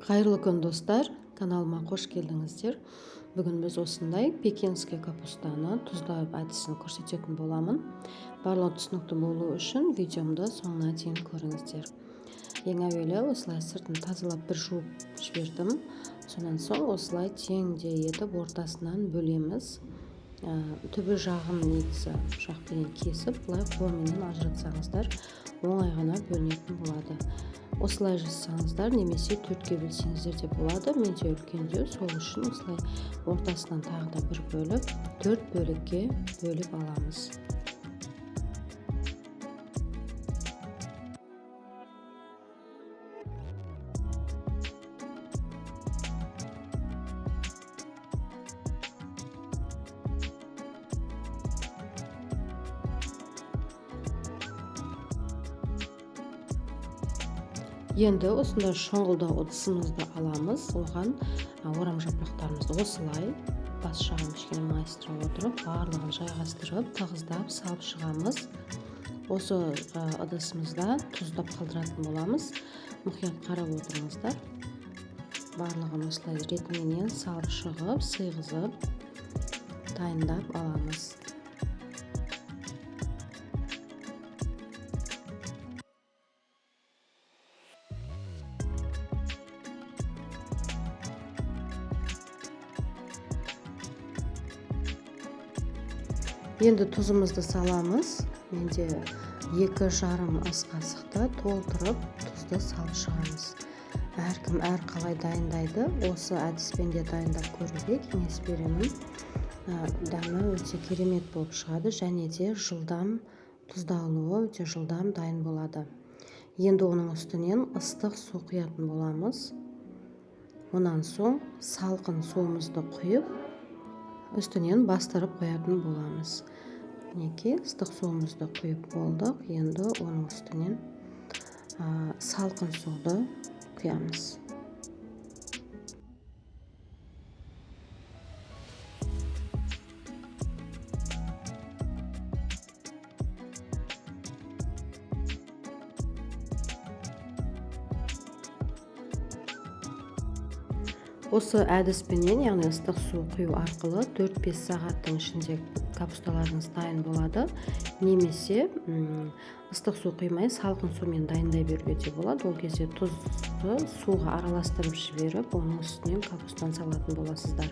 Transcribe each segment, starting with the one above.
Қайырлы күн, достар! Каналыма қош келдіңіздер. Бүгін біз осындай пекинский капустаны тұздау әдісін көрсететін боламын. Барлығы түсінікті болу үшін видеомды соңына дейін көріңіздер. Ең әуелі осылай сыртын тазалап бір жуып жібердім. Сонан соң осылай теңдей етіп ортасынан бөлеміз. Түбі жағын негізі пышақпенен кесіп, былай қолменен ажыратсаңыздар оңай ғана бөлінетін болады. Осылай жасасаңыздар немесе төртке бөлсеңіздер де болады. Менде үлкендеу, сол үшін осылай ортасынан тағы да бір бөліп, төрт бөлікке бөліп аламыз. Енді осындай шұңғылдау ыдысымызды аламыз. Оған орам жапырақтарымызды осылай бас жағын кішкене майыстыра отырып, барлығын жайғастырып, тығыздап салып шығамыз. Осы ыдысымызда тұздап қалдыратын боламыз. Мұқият қарап отырыңыздар. Барлығын осылай ретіменен салып шығып, сыйғызып, дайындап аламыз. Енді тұзымызды саламыз. Менде 2,5 ас қасықты толтырып тұзды салып шығамыз. Әркім әр қалай дайындайды, осы әдіспен де дайындап көруге кеңес беремін. Дәмі өте керемет болып шығады және де жылдам тұздалуы өте жылдам дайын болады. Енді оның үстінен ыстық су құятын боламыз. Онан соң салқын суымызды құйып, үстінен бастырып қоятын боламыз. Мінекей, ыстық суымызды құйып болдық. Енді оның үстінен салқын суды құямыз. Осы әдіспенен, яғни ыстық су құю арқылы 4-5 сағаттың ішінде капусталарыңыз дайын болады. Немесе ыстық су құймай салқын сумен дайындай беруге де болады. Ол кезде тұзды суға араластырып жіберіп, оның үстінен капустаны салатын боласыздар.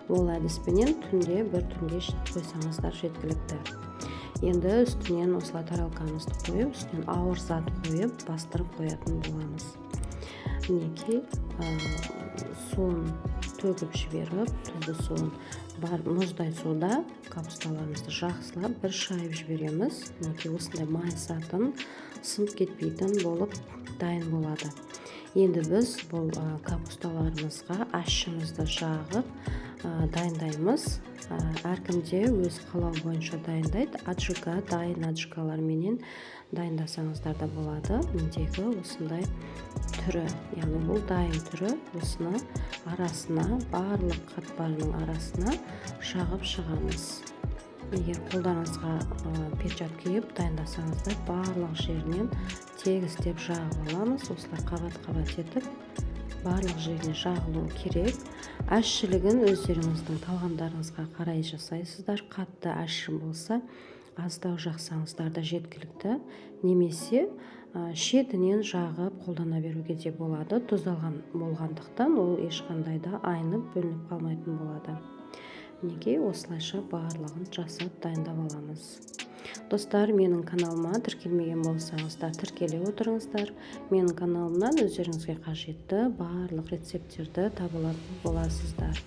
Ол әдіспенен түнде бір түнге қойсаңыздар жеткілікті. Енді үстінен осылай тарелкамызды қойып, үстінен ауыр зат қойып, бастырып қоятын боламыз. Мінекей, суын төгіп жіберіп, тұзды суын бар мұздай суда капусталарымызды жақсылап бір шайып жібереміз. Мінекей, осындай майысатын, сынып кетпейтін болып дайын болады. Енді біз бұл капусталарымызға ащымызды жағып дайындаймыз. Әркімде өз қалауы бойынша дайындайды. Аджика, дайын аджикаларменен дайындасаңыздар да болады. Мендегі осындай түрі, яғни бұл дайын түрі, осыны арасына, барлық қатпарының арасына жағып шығамыз. Егер қолдарыңызға перчатка киіп дайындасаңыздар, барлық жерінен тегістеп жағып аламыз. Осылай қабат-қабат етіп барлық жеріне жағылуы керек. Әшшілігін өздеріңіздің талғамдарыңызға қарай жасайсыздар. Қатты әшші болса, аздау жақсаңыздар да жеткілікті. Немесе шетінен жағып қолдана беруге де болады. Тұздалған болғандықтан ол ешқандай да айнып бөлініп қалмайтын болады. Мінекей, осылайша барлығын жасап дайындап аламыз. Достар, менің каналыма тіркелмеген болсаңыздар, тіркеле отырыңыздар. Менің каналымнан өздеріңізге қажетті барлық рецепттерді таба алатын боласыздар.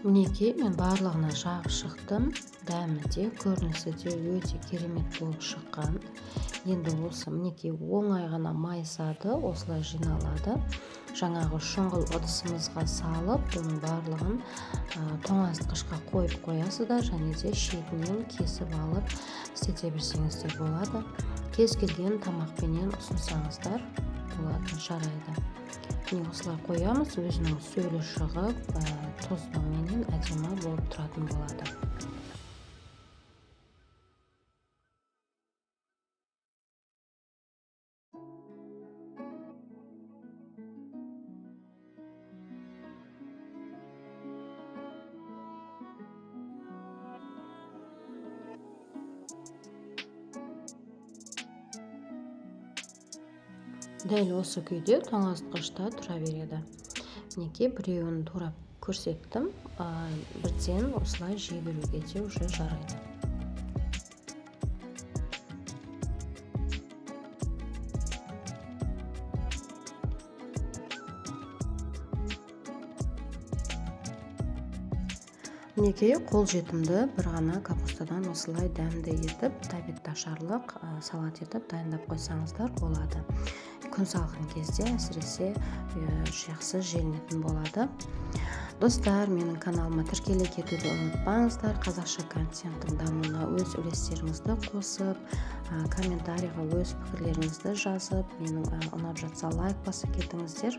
Мінекей, мен барлығына жағып шықтым. Дәмі де, көрінісі де өте керемет болып шыққан. Енді осы мінекей оңай ғана майысады, осылай жиналады. Жаңағы шұңғыл ыдысымызға салып, бұның барлығын тоңазытқышқа қойып қоясыздар және де шетінен кесіп алып істете берсеңіздер болады. Кез келген тамақпенен ұсынсаңыздар болады, жарайды. Міне осылай қоямыз, өзінің сөлі шығып, тұзымен әдемі болып тұратын болады. Дәл осы күйде тоңазытқышта тұра береді. Мінекей біреуін турап көрсеттім, бірден осылай жей беруге де уже жарайды. Мінекей қолжетімді бір ғана капустадан осылай дәмді етіп, тәбетташарлық салат етіп дайындап қойсаңыздар болады. Күн салқын кезде әсіресе жақсы желінетін болады. Достар, менің каналыма тіркеле кетуді ұмытпаңыздар. Қазақша контенттің дамуына өз үлестеріңізді қосып, комментарийға өз пікірлеріңізді жазып, менің ұнап жатса лайк баса кетіңіздер.